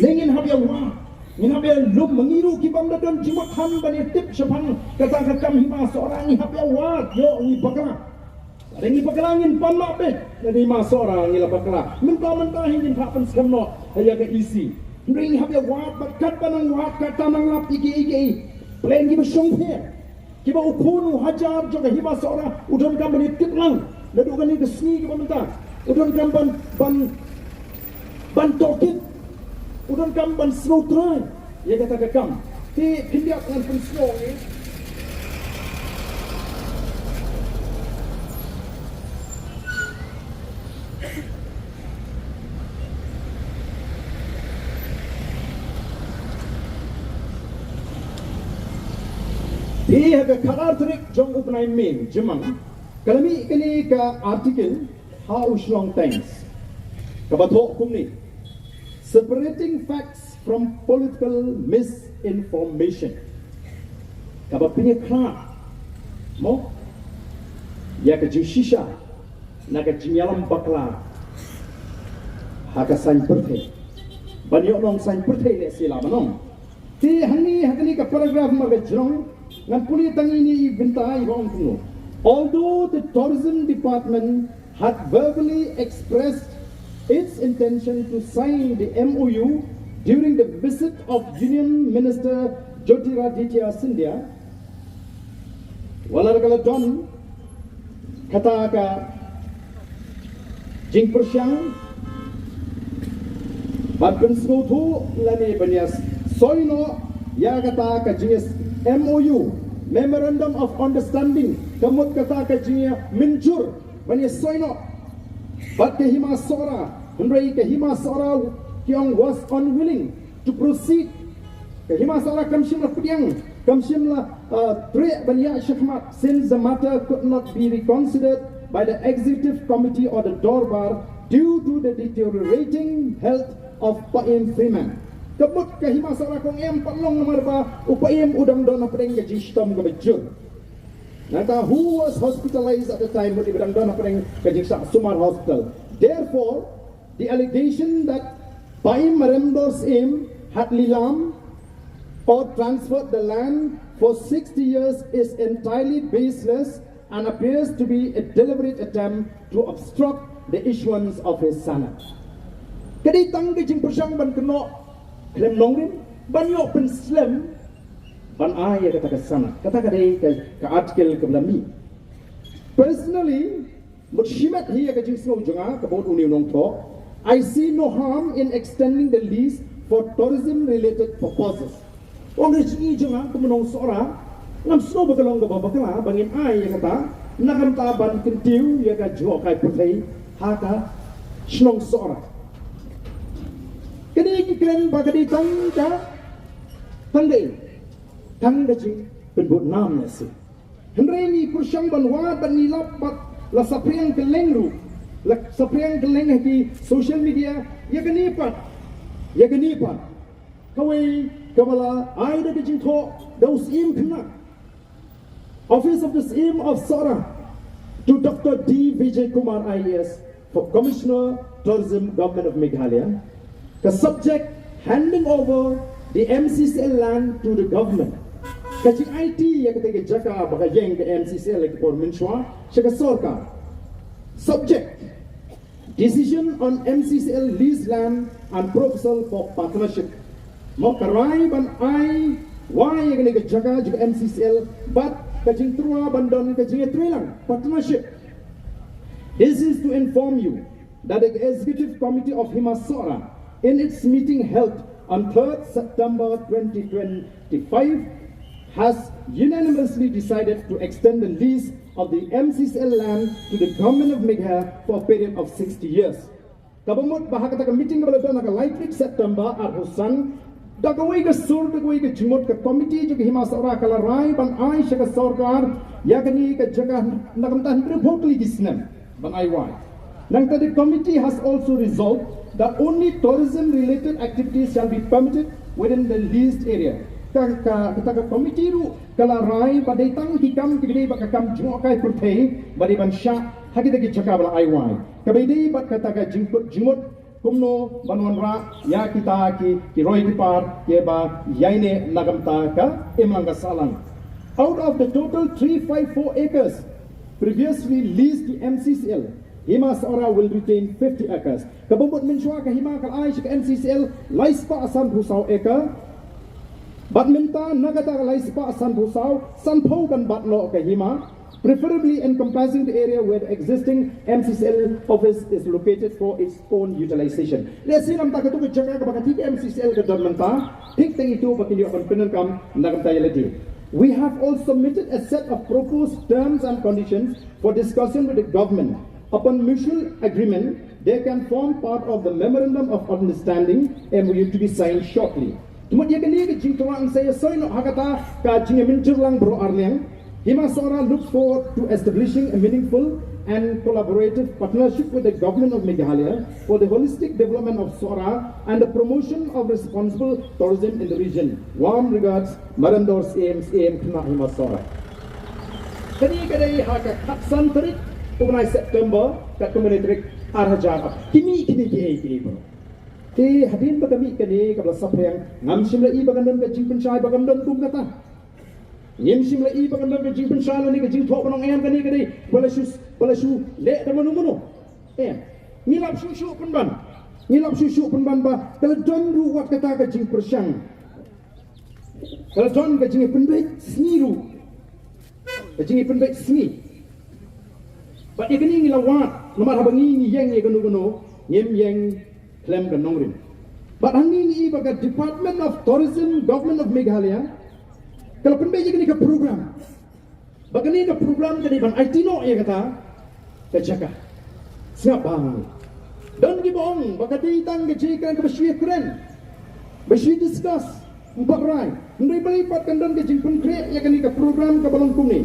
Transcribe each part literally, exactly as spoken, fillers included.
Ne ngin hap ïa wad, ngin hap ïa lum, ma ngi ruh ki bym da don jingmut than ban ïa tip shaphang kata ka kam Hima Sohra, ngi hap ïa wad, ïoh ngi bakla. Lada ngi bakla ngin pan noh beit, lada Hima Sohra ngi la bakla. Mynta mynta hi ngin phah pynskhem noh ha ïa ka E C. Hynrei ngi hap ïa wad, bad katba nang wad, kata nang lap ïa kiei kiei. Pleng kiba shongpher. Kiba u khun u hajar jong ka Hima Sohra u donkam ban ïa tip lang naduh kane ka sngi kaba mynta. U donkam ban, ban, ban tohkit. U donkam ban sngewthuh ïa kata ka kam. Te khyndiat ngan pynsngew ïa Te ha ka khatar tarik jong u bnai May, jemang, ka la mih kane ka article ha u Shillong Times, kaba thoh kumne: Separating facts from political misinformation. Kaba pynïakhlad mo ïa ka jingshisha na ka jingïalam bakla ha ka saiñ pyrthei. Ban ïoh nong saiñ pyrthei lehse la ban ong. Te hangne ha kane ka paragraph mar ka jrong ngan pule tang ine i bynta iba ong kumno. Although the tourism department had verbally expressed its intention to sign the M O U during the visit of Union Minister Jyotiraditya Scindia, wat la ka la don kata ka jingpyrshang ban pynsngewthuh lane ban ïa soi noh ïa kata ka jing M O U, Memorandum of Understanding, ka mut kata ka jingïamynjur ban ïa soi noh bad ka Hima Sohra, hynrei ka Hima Sohra ki ong was unwilling to proceed. Ka Hima Sohra kam shym la pdiang, kam shym la, uh, treh ban ïaid shakhmat, since the matter could not be reconsidered by the executive committee or the Dorbar due to the deteriorating health of Paiem Freeman. Ka mut ka Hima Sohra ka ong em pat long namar ba u Paiem u dang don hapdeng ka jingshitom kaba jur. Nangta who was hospitalized at the time, mut i ba dang don hapdeng ka jingshah sumar hospital. Therefore, the allegation that Paiem Maremdor Syiem had lilam or transferred the land for sixty years is entirely baseless and appears to be a deliberate attempt to obstruct the issuance of his sanad. Ka dei tang ka jingpyrshang ban kynnoh khlem nongrim, ban ïoh pynslem ban ai ïa kata ka sanad. Kata ka dei ka, ka article kaba la mih. Personally, mut shimet hi ïa ka jingsngew jong nga, ka mut une u nongthoh, I see no harm in extending the lease for tourism related purposes. Ong ka jingïohi jong nga kum u nongsohra, ngam sngew ba ka long kaba bakla ba ngin ai ïa kata, na ka bynta ban kyntiew ïa ka jngohkai pyrthei ha ka shnong Sohra. Kane ki kren ba ka dei tang ka, tang ka, tang ka jingpynbud nam lehse. Hynrei ngi pyrshang ban wad bad ngi lap bad la saphriang kylleng ruh, la saphriang kylleng ha ki social media, ïa kane pat, ïa kane pat. Kawei kaba la ai da ka jingthoh da u Syiem Khynnah, Office of the Syiem of Sohra, to Doctor D Vijay Kumar I A S for Commissioner Tourism, Government of Meghalaya. Ka subject: handing over the M C C L land to the government. Ka jingai ti ïa kata ka jaka ba ka ïeng ka M C C L ha ki por mynshuwa sha ka sorkar. Subject: decision on M C C L lease land and proposal for partnership. Mo, ka rai ban ai wai ïa kane ka jaka jong ka M C C L bad ka jingtyrwa ban don ka jingïatreilang, partnership. This is to inform you that the Executive Committee of Hima Sohra, in its meeting held on third September twenty twenty-five, has unanimously decided to extend the lease of the M C C L land to the Government of Meghalaya for a period of sixty years. Kaba mut ba ha kata ka meeting kaba la don ha ka lai tarik September arphew san, da kawei ka sur, da kawei ka jingmut, ka committee jong ka Hima Sohra ka la rai ban ai sha ka sorkar ïa kane ka jaka na ka bynta hynriewphew tylli ki snem ban ai wai. Nangta, the committee has also resolved that only tourism related activities shall be permitted within the leased area. Ka, ka, kata ka committee ruh ka la rai ba dei tang ki kam kiba dei bad ka kam jngohkai pyrthei ba dei ban shah ha kita ki jaka ba la ai wai. Kaba ïadei bad kata ka jingkut jingmut Kumno ban wanrah ïa kita ki, ki roi ki par kiba ïaineh na ka bynta ka imlang ka sahlang. Out of the total three five four acres previously leased to M C C L, Hima Sohra will retain fifty acres. Kaba mut mynshuwa ka hima ka la ai sha ka M C C L lai spah sanphew saw acre. Bad mynta na kata ka lai spah sanphew saw, sanphew kan bat noh ka hima, preferably encompassing the area where the existing M C C L office is located for its own utilization. Lehse namar kata ka jaka kaba kata ka M C C L ka don mynta, thik tang ito ba kin ïoh ban pyndonkam na ka bynta ïa lade. We have also submitted a set of proposed terms and conditions for discussion with the government. Upon mutual agreement, they can form part of the Memorandum of Understanding, M O U, to be signed shortly. Te mut ïa kane ka jingthrang sa ïa soi noh ha kata ka jingïamynjur lang baroh arliang. Hima Sohra looks forward to establishing a meaningful and collaborative partnership with the Government of Meghalaya for the holistic development of Sohra and the promotion of responsible tourism in the region. Warm regards, Madam Dor Syiem, Syiem Khynnah Hima Sohra. Kane ka dei ha ka khatsan tarik u bnai September, katkum kane tarik ar hajar. Ki mih kine kiei kiei baroh. Te hadien ba ka mih kane kaba la saphriang, ngam shym la i ba kan don ka jingpynshai ba kan don kum kata. Ngim shym la i ba kan don ka jingpynshai lane ka jingthoh ban ong em kane ka dei ba la shu, ba la shu leh da mano mano. Em. Ngi lap shuh shuh pynban. Ngi lap shuh shuh pynban ba ka la don ruh wat kata ka jingpyrshang. Ka la don ka jingïapynbeit sngi ruh. Ka jingïapynbeit sngi. Bad ïa kane ngi la wad namar haba ngi ngi ïeng ïa kano kano ngim ïeng khlem ka nongrim. Bad hangne ngi i ba ka Department of Tourism, Government of Meghalaya ka la pynbeit ïa kane ka program. Ba kane ka program ka dei ban aiti noh ïa kata ka jaka. Sngap bha. Don kiba ong ba ka dei tang ka jingkren kaba shu ïakren, ba shu discuss, ym pat rai. Hynrei balei pat kan don ka jingpynkhreh ïa kane ka program kaba long kumne: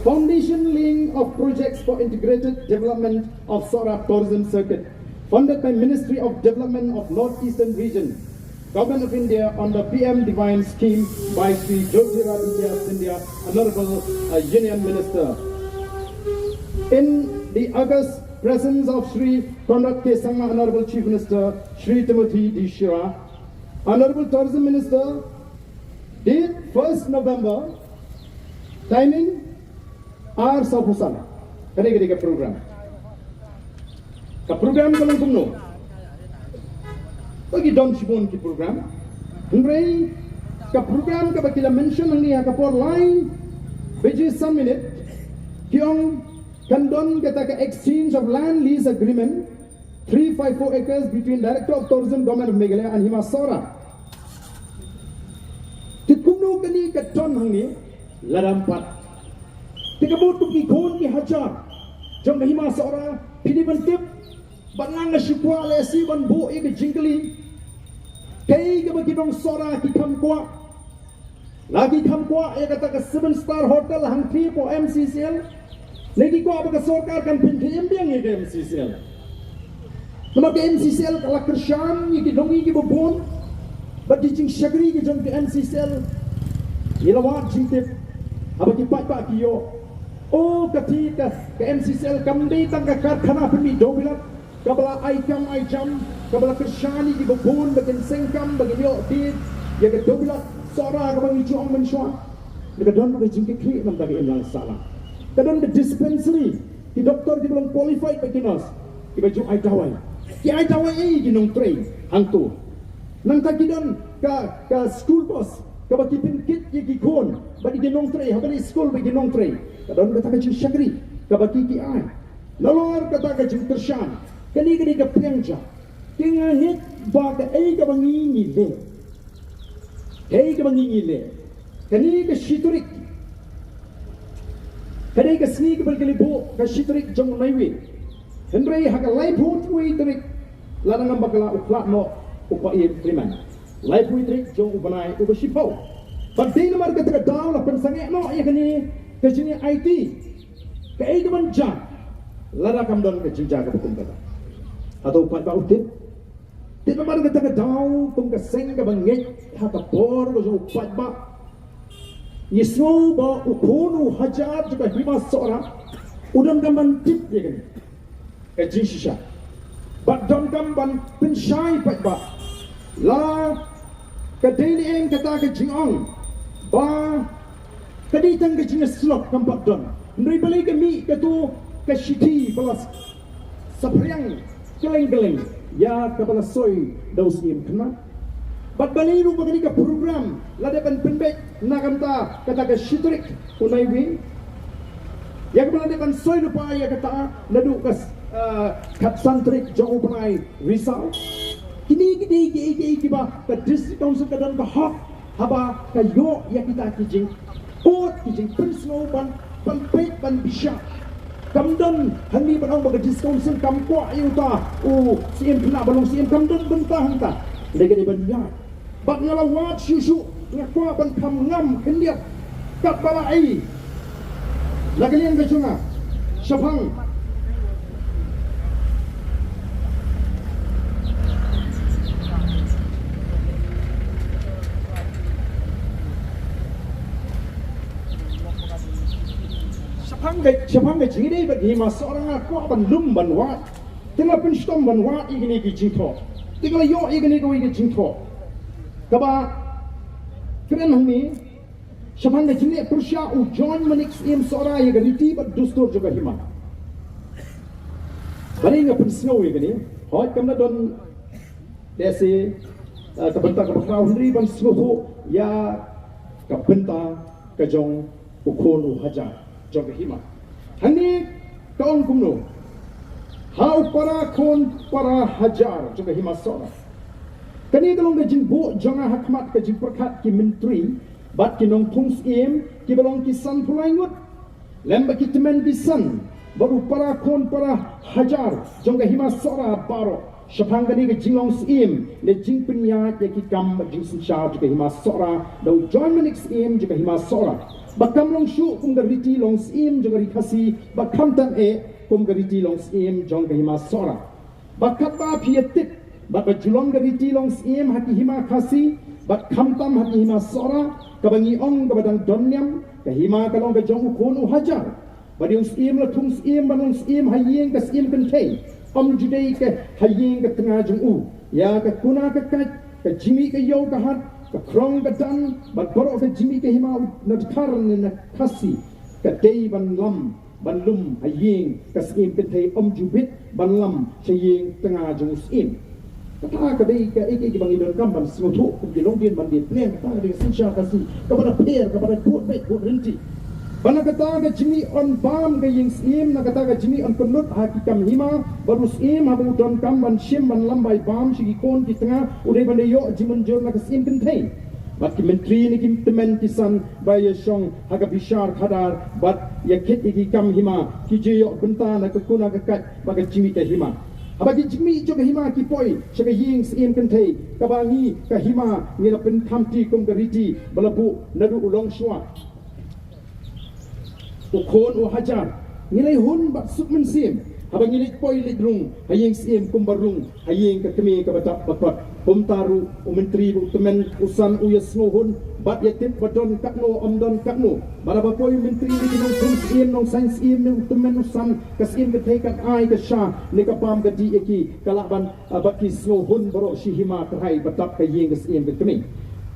Foundation laying of projects for integrated development of Sohra Tourism Circuit, funded by Ministry of Development of North Eastern Region, Government of India, on the P M Divine Scheme by Shri Jyotiraditya Scindia, Honorable, uh, Union Minister. In the august presence of Shri Conrad K Sangma, Honorable Chief Minister, Shri Timothy D Shira, Honorable Tourism Minister, date first November, timing ar sawphew san. Kane ka dei ka program. Ka program ka long kumno? Ba ki don shibun ki program. Hynrei ka program kaba ki la mention hangne ha ka por lai baje san minit, ki ong kan don kata ka exchange of land lease agreement, three five four acres, between Director of Tourism, Government of Meghalaya and Hima Sohra. Te kumno kane ka don hangne? Lada ym pat, te ka mut kum ki khun ki hajar jong ka Hima Sohra, phi dei ban tip. Bad nga nga shu kwah lehse ban buh ïa ka jingkylli. Kaei kaba ki nong Sohra ki kham kwah? La ki kham kwah ïa kata ka seven star hotel hangthie hapoh M C C L? Ne ki kwah ba ka sorkar kan pynthiem biang ïa ka M C C L? Namar ka M C C L ka la kyrshan ïa ki nongïing kiba bun. Bad ki jingshakri ki jong ka M C C L, ngi la wad jingtip haba ki paidbah ki ïoh, o, kata ka, ka M C C L kam dei tang ka karkhana pynmih dewbilat kaba la ai kam ai jam, kaba la kyrshan ïa kiba bun ba kin seng kam, ba kin ïoh dei ïa ka dewbilat Sohra kaba ngi ju ong mynshuwa. Ka don ka jingkitkhlieh namar ka imlang sahlang. Ka don ka dispensary, ki doktor kiba long qualified bad ki nurse kiba ju ai dawai. Ki ai dawai ei ki nongtrei hangto? Nangta ki don ka, ka school bus kaba ki pynkit ïa ki khun bad ïa ki nongtrei, haba leit skul bad ïa ki nongtrei. Ka don kata ka jingshakri kaba ki, ki ai. Nalor kata ka jingkyrshan, kane ka dei ka pyrshah. Te nga ngeit ba kaei kaba ngi ngi leh, kaei kaba ngi ngi leh, kane ka shi tarik, kane ka sngi kaba ki la buh ka shi tarik jong u Naiwieng. Hynrei ha ka laiphew wei tarik la nang ong ba ka la u khlad noh u Bah Ian Freeman. Laiphew wei tarik jong u bnai uba shiphew. Bad dei namar kata ka daw la pynsangeh noh ïa kane ka jingïa aiti. Kaei kaban jia lada kam don ka jingjia kaba kum kata? Hato u paidbah u tip? Te namar kata ka daw kum ka seng kaba ngeit ha ka bor ka jong u paidbah, ngi sngew ba u khun u hajar jong ka Hima Sohra u donkam ban tip ïa kane ka jingshisha. Bad donkam ban pynshai pat ba la ka dei ne em kata ka jingong ba ka dei tang ka jingïasyllok, kam pat don. Hynrei balei ka mih kato ka shithi ba la saphriang kylleng kylleng ïa kaba la soi da u Syiem Khynnah. Bad balei ruh ba kane ka program la dep ban pynbeit na ka bynta kata ka shi tarik u Naiwieng, ïa kaba la dep ban soi lypa ïa kata naduh ka, ah, khatsan tarik jong u bnai Risaw. Kine ki dei kiei kiei kiba ka District Council ka don ka hok haba ka ïoh ïa kita ki jingpud, ki jingpynsngew ban, ban peit, ban bishar. Kam don hangne ban ong ba ka District Council kam kwah ïa uta u Syiem Khynnah ban long Syiem, kam don bynta hangta. Lei ka dei ban ïaid. Bad nga la wad shuh shuh, nga kwah ban kham ngam khyndiat katba la ai na ka liang ka jong nga shaphang shaphang ka, shaphang ka jingïadei bad ka Hima Sohra, nga kwah ban lum ban wad. Te nga la pynshitom ban wad ïa kine ki jingthoh. Te nga la ïoh ïa kane kawei ka jingthoh kaba kren hangne shaphang ka jingleh pyrshah u Joint Manik Syiem Sohra ïa ka riti bad dustur jong ka hima. Balei nga pynsngew ïa kane? Hooid, kam da don lehse, eh, ka bynta kaba khraw, hynrei ban sngewthuh ïa ka bynta ka jong u khun u hajar jong ka hima. Hangne ka ong kumno: Ha u para khun para hajar jong ka Hima Sohra. Kane ka long ka jingbuh jong nga ha khmat ka jingpyrkhat ki myntri bad ki nongthung syiem kiba long ki sanphew lai ngut, lem bad ki tymmen ki san, bad u para khun para hajar jong ka Hima Sohra baroh shaphang kane ka jinglong syiem ne jingpynïaid ïa ki kam bad jingsynshar jong ka Hima Sohra da u Joint Manik Syiem jong ka Hima Sohra. Ba kam long shuh kum ka riti long syiem jong ka Ri Khasi, ba khamtam eh kum ka riti long syiem jong ka Hima Sohra. Ba katba phi ïa tip, bad ba ju long ka riti long syiem ha ki hima Khasi, bad khamtam ha ki Hima Sohra, kaba ngi ong kaba dang don niam, ka hima ka long ka jong u khun u hajar. Bad ïa u syiem la thung syiem ban long syiem ha ïing ka syiem kynthei, ym ju dei ka ha ïing ka tnga jong u. Ïa ka kuna ka kait, ka jingmih ka ïew ka hat, ka khrong ka dan, bad baroh ka jingmih ka hima, na dkhar ne na Khasi, ka dei ban lam, ban lum ha ïing ka syiem kynthei, ym ju bit ban lam sha ïing tnga jong u syiem. Kata ka dei kaei kaei kaba ngi donkam ban sngewthuh kum ki longdien ban dei pynlong, kata ka dei ka synshar Khasi kaba da pher, kaba da bud beit bud rynti. Ba na kata ka jingmih yn bam ka ïing syiem, na kata ka jingmih yn pynlut ha ki kam hima, bad u syiem haba u donkam ban shim ban lam bai bam sha ki khun ki tnga, u dei ban da ïoh jingmynjur na ka syiem kynthei. Bad ki myntri ne ki tymmen ki san ba ïa shong ha ka bishar khadar bad ïa kit ïa ki kam hima, ki ju ïoh bynta na ka kuna ka kait bad ka jingmih ka hima. Haba ki jingmih jong ka hima ki poi sha ka ïing syiem kynthei, kaba ngi ka hima ngi la pynkhamti kum ka riti ba la buh naduh u longshuwa, u khun u hajar, ngi la ïa hun bad suk mynsiem haba ngi leit poi leit rung ha ïing syiem kumba rung ha ïing ka kmie kaba dap ba kot. Kumta ruh u myntri bad u tymmen u san u ïa sngewhun bad ïa tip ba don katno ym don katno. Bad haba poi u myntri ne ki nongthung syiem, nongsaiñ syiem ne u tymmen u san, ka syiem kynthei kan ai ka sha ne ka bam ka dih ïa ki, ka lah ban, ah, bad ki sngewhun baroh shi hima, kyrhai ba dap ka ïing ka syiem ka kmie.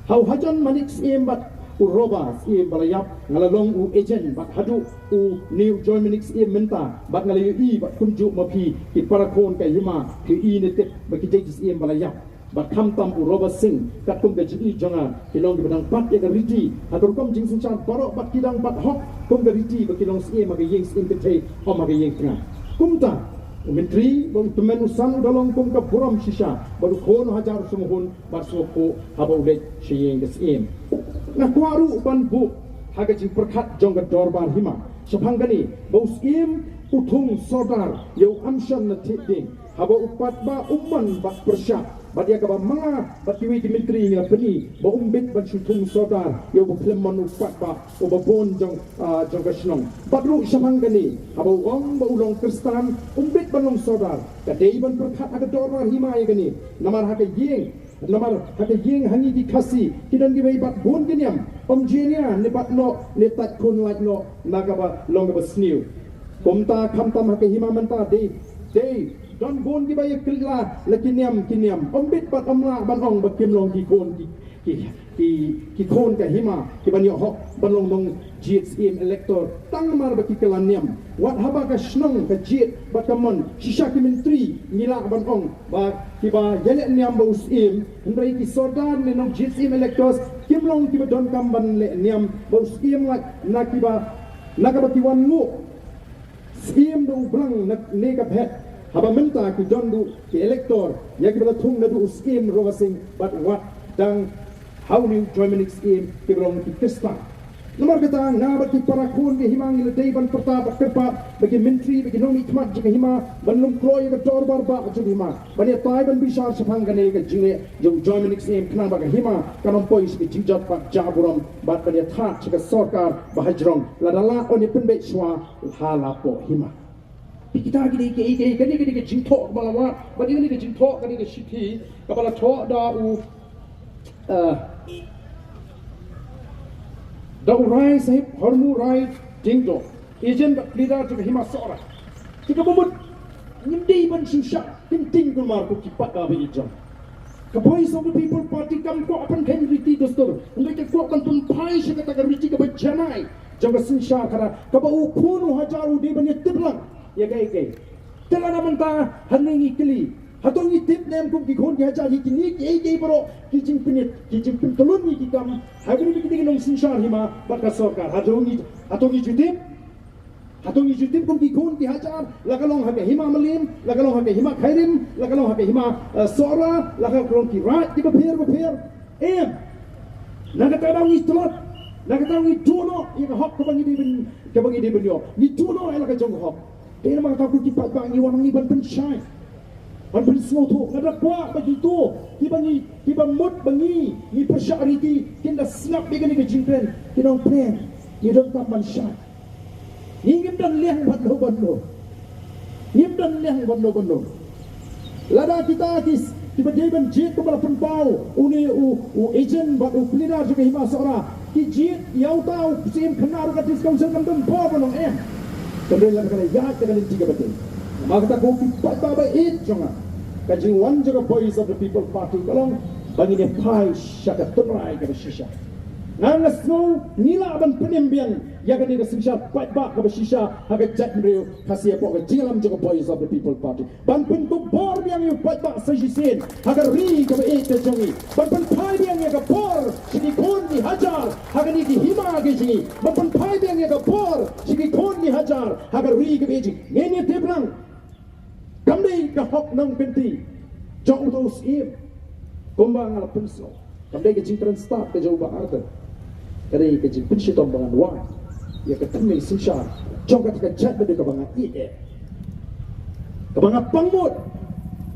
Ha u Hajan Manik Syiem bad u Roba Syiem ba la ïap, nga la long u agent bad haduh une u Joint Manik Syiem mynta, bad nga la ïohi bad kumjuh ma phi ki para khun ka hima, phi ïohi ne tip ba ki dei ki syiem ba la ïap. Bad khamtam u Roba Singh, katkum ka jingïohi jong nga, ki long kiba dang bat ïa ka riti ha ka rukom jingsynshar baroh, bad ki dang bat hok kum ka riti ba ki long syiem ha ka ïing syiem kynthei, ym ha ka ïing tnga. Kumta u myntri bad u tymmen u san u da long kum ka burom shisha bad u khun u hajar u sngewhun bad sngewkhuh haba u leit sha ïing ka syiem. Nga kwah ruh ban buh ha ka jingpyrkhat jong ka dorbar hima shaphang kane, ba u syiem u thung sordar ïa u Amshan na Thied Dieng, haba u paidbah um mon ban pyrshah. Bad ïa kaba ma nga bad kiwei ki myntri ngi la pyni ba um bit ban shu thung sordar ïa uba khlem mon, u paidbah uba bun jong, ah, jong ka shnong. Bad ruh shaphang kane, haba u ong ba u long Khristan, um bit ban long sordar. Ka dei ban pyrkhat ha ka dorbar hima ïa kane. Namar ha ka ïing, namar ha ka ïing ha ngi ki Khasi ki don kiwei bad bun ki niam, ym jia ne bat noh ne tait khun lait noh na kaba long kaba sniew. Kumta khamtam ha ka hima mynta dei, dei Don bun kiba ïa kylla la ki niam ki niam. Ym bit bad ym lah ban ong ba kim long ki khun ki, ki, ki, ki khun ka hima kiban ïoh hok ban long nongjied syiem elector tang namar ba ki kylla niam. Wat haba ka shnong ka jied bad ka mon, shisha ki myntri ngi lah ban ong ba kiba ïaleh niam bad u syiem, hynrei ki sordar ne nongjied syiem electors kim long kiba donkam ban leh niam bad u syiem lait na kiba, na kaba ki wan nguh syiem da u blang na ne ka phet. Haba mynta ki don duh ki elector ïa kiba la thung naduh u syiem Rowa Sing bad wat dang ha une u Joy Manik Syiem kiba long ki Khristan. Namar kata nga bad ki para khun ka hima ngi la dei ban pyrta bad kyrpad ba ki myntri, ba ki nongmihkhmat jong ka hima ban lum kloi ïa ka dorbar ba jong ka hima ban ïatai ban bishar shaphang kane ka jingleh jong u Joy Manik Syiem khnang ba ka hima kan ym poi sha ka jingjot bad jaburom bad ban ïathad sha ka sorkar ba hajrong lada lah ban ïa pynbeit shuwa ha la poh hima. Kita ki dei ki, ki, kane ka dei ka jingthoh kaba la wad, bad kane ka jingthoh ka dei ka shithi kaba la thoh da u, eh, da u Rai Sahib Hormu Rai Diengdoh, agent bad pleader jong ka Hima Sohra. Te kaba mut ngim dei ban shu shah kynting kulmar ko ki paidbah ba ïeit jong. Ka Voice of the People Party kam kwah ban pynkheiñ riti dustur, hynrei ka kwah ban pynphai sha kata ka riti kaba janai jong ka synshar khadar, kaba u khun u hajar u dei ban ïatip lang ïa kaei kaei. Te lada mynta hangne ngi kylli, hato ngi tip ne em kum ki khun ki hajar hi kine kiei kiei baroh ki jingpynïaid, ki jingpyntlun ïa ki kam ha kane ka dei ka nongsynshar hima bad ka sorkar? Hato ngi, hato ngi ju tip? Hato ngi ju tip kum ki khun ki hajar, la ka long ha ka Hima Mylliem, la ka long ha ka Hima Khyrim, la ka long ha ka Hima, eh, Sohra, la ka long ki raid kiba pher bapher? Em. Na kata daw ngi tlot, na kata daw ngi duh noh ïa ka hok kaba ngi dei ban, kaba ngi dei ban ïoh. Ngi duh noh ïa la ka jong ka hok. Te namar kata ko ki paidbah ngi wan hangne ban pynshai, ban pynsngewthuh. Nga da kwah ba kito kiba ngi, kiba mut ba ngi, ngi pyrshah riti, kin da sngap ïa kane ka jingkren, kin ong pyrshah, ngi donkam ban shai. Ngi ngim don liang ban no ban no. Ngim don liang ban no ban no. Lada kita ki, kiba dei ban jied kumba la pynpaw une u, u agent bad u pleader jong ka Hima Sohra, ki jied ïa uta u Syiem khynnah ruh ka District Council, kam don bor ban ong em. Kam dei lada ka la ïaid da ka lynti kaba dei. Namar kata ko ki paidbah ba ïeit jong nga, ka jingwan jong ka Voice of the People Party ka long ba ngin ïa phai sha ka tynrai kaba shisha. Nga, nga sngew ngi lah ban pynim biang ïa kane ka synshar paidbah kaba shisha ha ka jaitbynriew Khasi hapoh ka jingïalam jong ka Voice of the People Party. Ban pynkupbor biang ïa u paidbah sa shisien ha ka ri kaba ïeit ka jong ngi. Ban pynphai biang ïa ka bor sha ki khun ki hajar ha kane ka hima ka jong ngi. Ban pynphai biang ïa ka bor sha ki khun ki hajar ha ka ri kaba ïeit jong ngi. Ngin ïa tip lang. Kam dei ka hok nongkynti jong uto u syiem kumba nga la pynsngew. Kam dei ka jingkren stad ka jong u Bah Ardent. Ka dei ka jingpynshitom ba ngan wad ïa ka tynrai synshar jong kata ka jaitbynriew kaba nga ïeit eh, kaba nga pang mut,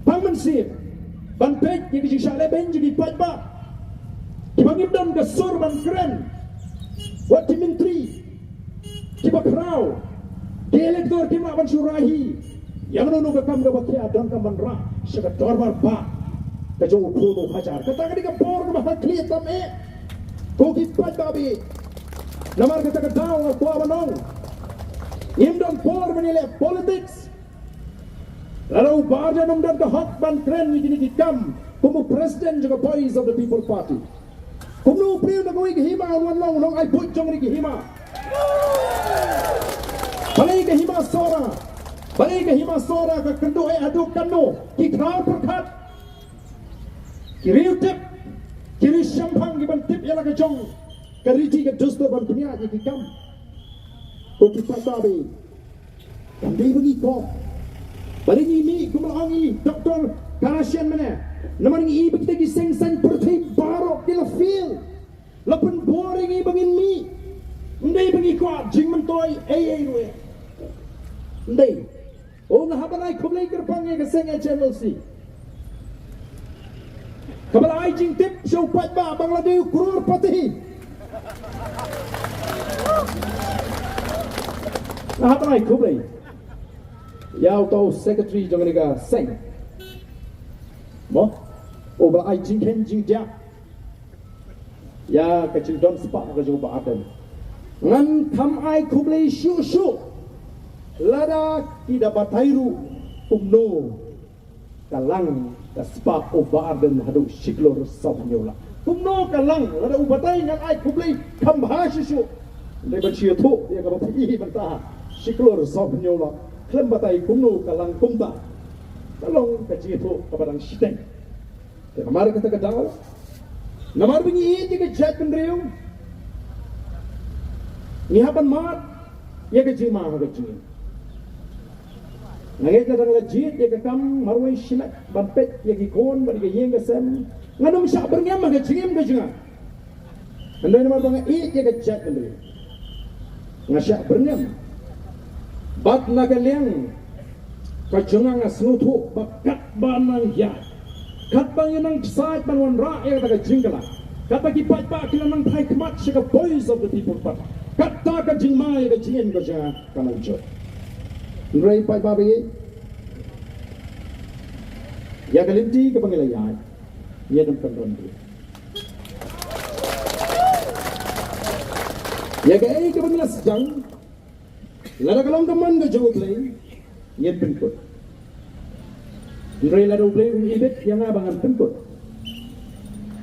pang mynsiem ban peit ïa ka jingshah lehbeiñ jong ki paidbah kiba ngim don ka sur ban kren. Wat ki myntri kiba khraw, ki elector kim lah ban shu rai hi ïa kano kano ka kam kaba khia, donkam ban rah sha ka dorbar bah ka jong u khun u hajar. Kata ka dei ka bor kaba ha khlieh tam eh. Ko ki paidbah ba ïeit, namar kata ka daw nga kwah ban ong, ngim don bor ban ïaleh politics. Lada u Bah Ardent um don ka hok ban kren ïa kine ki kam kum u president jong ka Voice of the People Party, kumno u briew na kawei ka hima un wan long u nongai buit jong kane ka hima? Balei ka Hima Sohra, balei ka Hima Sohra ka kynduh eh haduh katno? Ki khraw pyrkhat, ki riew tip, ki riew shemphang kiban tip ïa la ka jong ka riti ka dustur ban pynïaid ïa ki kam. Ko ki paidbah ba ïeit, kam dei ba ngi kong, ba dei ngi mih kum la ong i Doctor Kharashian mynne. Namar ngi i ba kita ki seng saiñ pyrthei baroh ki la fail. La pynbor ïa ngi ba ngin mih. Ym dei ba ngi kwah jingmyntoi ei ei ruh. Ym dei. O, nga hap ban ai khublei kyrpang ïa ka seng H M L C kaba la ai jingtip sha u paidbah ba nga la dei u crorepati. Nga hap ban ai khublei ïa uta u secretary jong kane ka seng, mo, uba la ai jingkheiñ jingdiah ïa ka jingdon spah ka jong u Bah Ardent. Ngan kham ai khublei shuh shuh lada ki da batai ruh kumno Ka lang ka spah u Bah Ardent haduh shi klur saw hynñiew lak. Kumno ka lang, lada u batai ngan ai khublei kham bha shuh shuh. Hynrei ban shu ïathuh ïa kaba phi i mynta, shi klur saw hynñiew lak. Khlem batai kumno ka lang kumta. Ka long ka jingïathuh kaba dang shiteng. Te namar kata ka daw, namar ba ngi ïeit ïa ka jaitbynriew, ngi hap ban mad ïa ka jingma ha ka jingim. Nga ngeit lada nga la jied ïa ka kam marwei shimet ban peit ïa ki khun bad ïa ka ïing ka sem, ngan ym shah byrngem ha ka jingim ka jong nga. Hynrei namar ba nga ïeit ïa ka jaitbynriew, nga shah byrngem. Bad na ka liang ka jong nga, nga sngewthuh ba katba nang ïaid, katba ngi nang ksaid ban wanrah ïa kata ka jingkylla, katba ki paidbah ki la nang phai khmat sha ka Voice of the People Party, kata ka jingma ïa ka jingim ka jong nga ka nang jur. Hynrei paidbah ba ïeit, ïa ka lynti kaba ngi la ïaid, ïa ka pynrem, ïa kaei kaba ngi la sdang, lada ka long ka mon ka jong U Blei, ngin pynkut. Hynrei lada U Blei um ibit ïa nga ba ngan pynkut,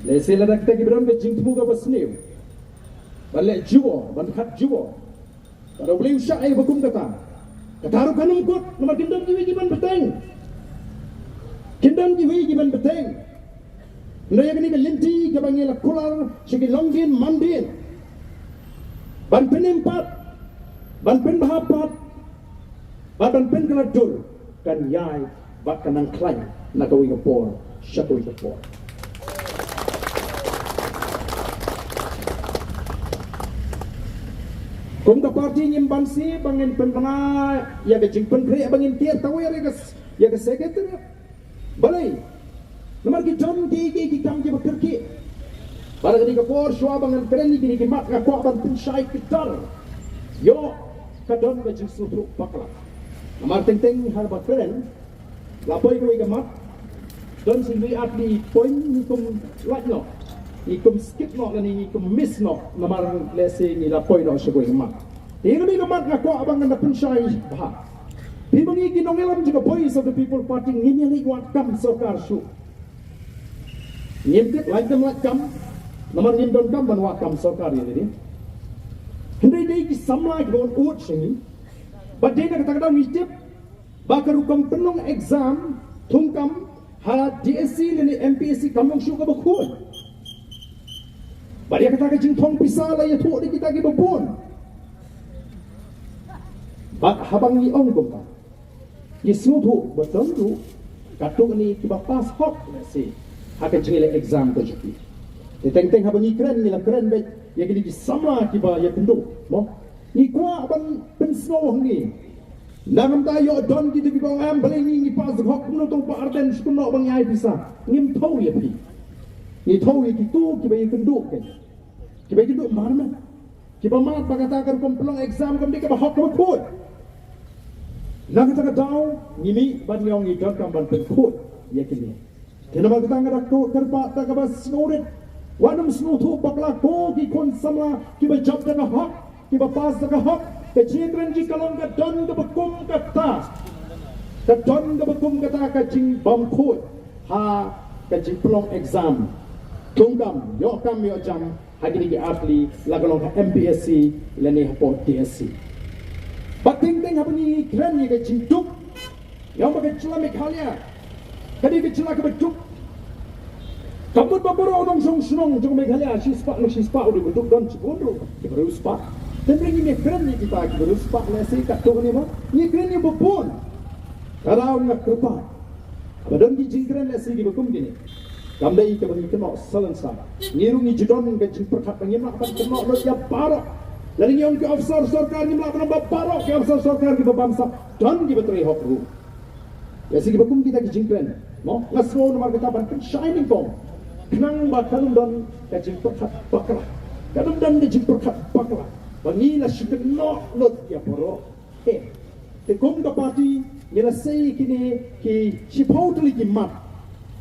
lehse lada kita kiba don ka jingthmu kaba sniew ban leh jubor, ban khat jubor, lada U Blei u shah ïa kaba kum kata, kata ruh kan ym kut, namar kin don kiwei ki ban bteng. Kin don kiwei ki ban bteng. Hynrei ïa kane ka lynti kaba ngi la kular sha ki longdien mandien, ban pynim pat, ban pynbha pat, bad ban pynkylla dur, kan ïai bad kan nang khlaiñ na kawei ka por sha kawei ka por. Kum ka party ngim banse ba ngin pynbna ïa ka jingpynkhreh ba ngin tiar tawiar ïa ka s-, ïa ka secretariat. Balei? Namar ki don kiei kiei ki kam kiba kyrkieh. Bad ha kane ka por shuwa ba ngan kren ïa kine ki mat nga kwah ban pynshai kdar. Ïoh ka don ka jingsngewthuh bakla. Namar teng teng haba kren la poi kawei ka mat, don shi wei ar tylli ki point ngi kum lait noh, ngi kum skip noh lane ngi kum miss noh namar lehse ngi la poi noh sha kawei ka mat. Te ïa kane ka mat nga kwah ba ngan da pynshai bha. Phi ba ngi ki nongïalam jong ka Voice of the People Party ngim ïaleit wad kam sorkar shuh. Ngim tip lait kam lait kam, namar ngim don kam ban wad kam sorkar ïa lade. Hynrei dei ki samla kiba wan ud sha ngi. Bad dei na kata ka daw ngi tip ba ka rukom pynlong exam thungkam ha D S C lane M P S C kam long shuh kaba khuid. Bad ïa kata ka jingthong pisa la ïathuh da kita kiba bun. Bad haba ngi ong kumta, ngi sngewthuh ba don ruh katto katne kiba pass hok lehse ha ka jingïaleh exam ka jong ki. Te teng teng haba ngi kren ngi la kren beit ïa kine ki samla kiba ïakynduh, mo. Ngi kwah ban pynsngew ha ngi. Nangta ïoh don kito kiba ong em balei ngi ngi pass hok, kumno to Bah Ardent shu kynnoh ba ngi ai pisa. Ngim thew ïa phi. Ngi thew ïa kito kiba ïakynduh kein. Kiba ïakynduh mar mar. Kiba mad ba kata ka rukom pynlong exam kam dei kaba hok kaba khuid. Na kata ka daw ngi mih bad ngi ong ngi donkam ban pynkhuid ïa kine. Te namar kata nga da kyrpad da kaba sngewrit, wat nym sngewthuh bakla ko ki khun samla kiba jop da ka hok, kiba pass da ka hok. Ka jingkren jong ki ka long ka don kaba kum kata. Ka don kaba kum kata ka jingbymkhuid ha ka jingpynlong exam thungkam, ïoh kam ïoh jam ha kine ki ar tylli, la ka long ha M P S C lane hapoh D S C. Bad teng teng haba ngi kren ïa ka jingduk, ïa ba ka jylla Meghalaya ka dei ka jylla kaba duk. Ka mut ba baroh u nongshong shnong jong Meghalaya shispah na shispah u dei ba duk, don shibun ruh kiba riewspah. Te hynrei ngim ïakren ïa kita kiba riewspah lehse katto katne ba ngi kren ïa ba bun. Ka daw nga kyrpad, haba don ki jingkren lehse kiba kum kine, kam dei kaba ngi kynnoh salonsar. Ngi ruh ngi ju don ka jingpyrkhat ba ngim lah ban kynnoh lut ïa baroh. Lada ngi ong ki officer sorkar ngim lah ban ong ba baroh ki officer sorkar kiba bamsap, don kiba trei hok ruh. Lehse kiba kum kita ki jingkren, mo, nga sngew namar kata ban pynshai nyngkong, khnang ba kan ym don ka jingpyrkhat bakla. Kan ym don ka jingpyrkhat bakla ba ngi la shu kynnoh lut ïa baroh. Te kum ka party ngi la sei kine ki shiphew tylli ki mat.